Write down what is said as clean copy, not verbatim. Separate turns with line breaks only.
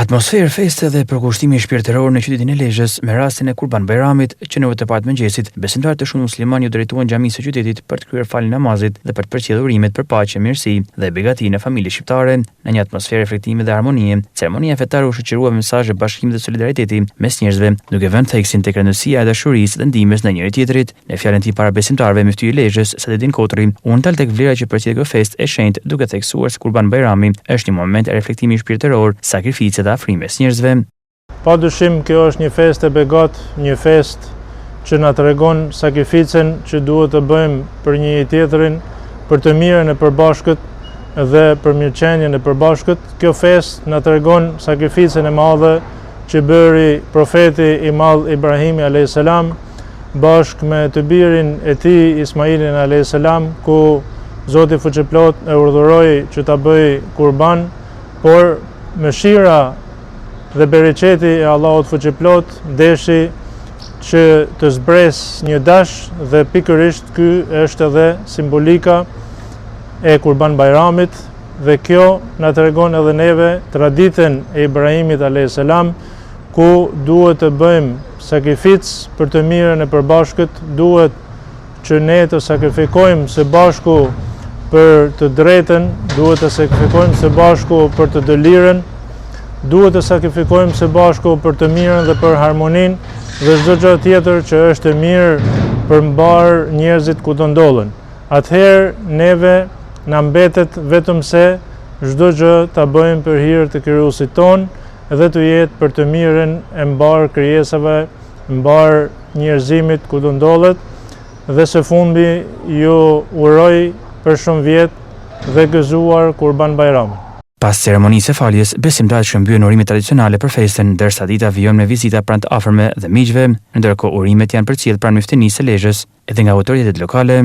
Atmosferë feste dhe përkushtimi shpirtëror në qytetin e Lezhës me rastin e Kurban Bajramit, që në orët e para të mëngjesit, besimtarë të shumtë muslimanë iu drejtuan xhamisë së qytetit për të kryer faljen e namazit dhe për të përcjellë urimet për paqe, mirësi dhe begati në familjet shqiptare. Në një atmosferë reflektimi dhe harmonie, ceremonia fetare u shoqërua me mesazhe bashkimi dhe solidariteti mes njerëzve, duke vënë theksin tek rëndësia e dashurisë dhe ndihmës ndaj njëri-tjetrit. Në fjalën e tij para besimtarëve, myftiu i Lezhës, Sadedin Kotrri, u ndal tek vlera që përcjell kjo festë e shenjtë, duke theksuar se Kurban Bajrami është një moment reflektimi shpirtëror, sakrifice dhe afrim mes njerëzve.
Pa dyshim kjo është një festë e begatë, një festë që na tregon sakrificën që duhet të bëjmë për njëri-tjetrin, për të mirën e përbashkët dhe për mirëqenien e përbashkët. Kjo festë na tregon sakrificën e madhe që bëri profeti i madh Ibrahimi a.s. bashkë me të birin e tij Ismailin alayhis salam ku Zoti Fuqiplot e urdhëroi që ta bëjë kurban, por mëshira dhe bereqeti e Allahut Fuqiplot deshi që të zbresë një dash dhe pikërisht ky është edhe simbolika e Kurban Bajramit dhe kjo na tregon edhe neve traditën e Ibrahimit alayhis salam ku duhet të bëjmë sakrificë për të mirën e përbashkët, duhet që ne të sakrifikojmë së bashku për të drejtën, duhet të sakrifikojmë së bashku për të dëlirën, duhet të sakrifikojmë së bashku për të mirën dhe për harmoninë dhe çdo gjë tjetër që është e mirë për mbarë njerëzit kudo ndodhen. Atëherë neve na mbetet vetëm se çdo gjë ta bëjmë për hir të Krijuesit tonë, dhe të jetë për të mirën e mbarë krijesave, mbarë njerëzimit kudo ndodhet, dhe së fundmi ju uroj për shumë vjet dhe gëzuar Kurban Bajramin.
Pas ceremonisë së faljes, besimtarët shkëmbyen urime tradicionale për festën, ndërsa dita vijon me vizita pranë të afërmve dhe miqve. Ndërkohë urimet janë përcjellë pranë Myftinisë së Lezhës edhe nga autoritetet lokale.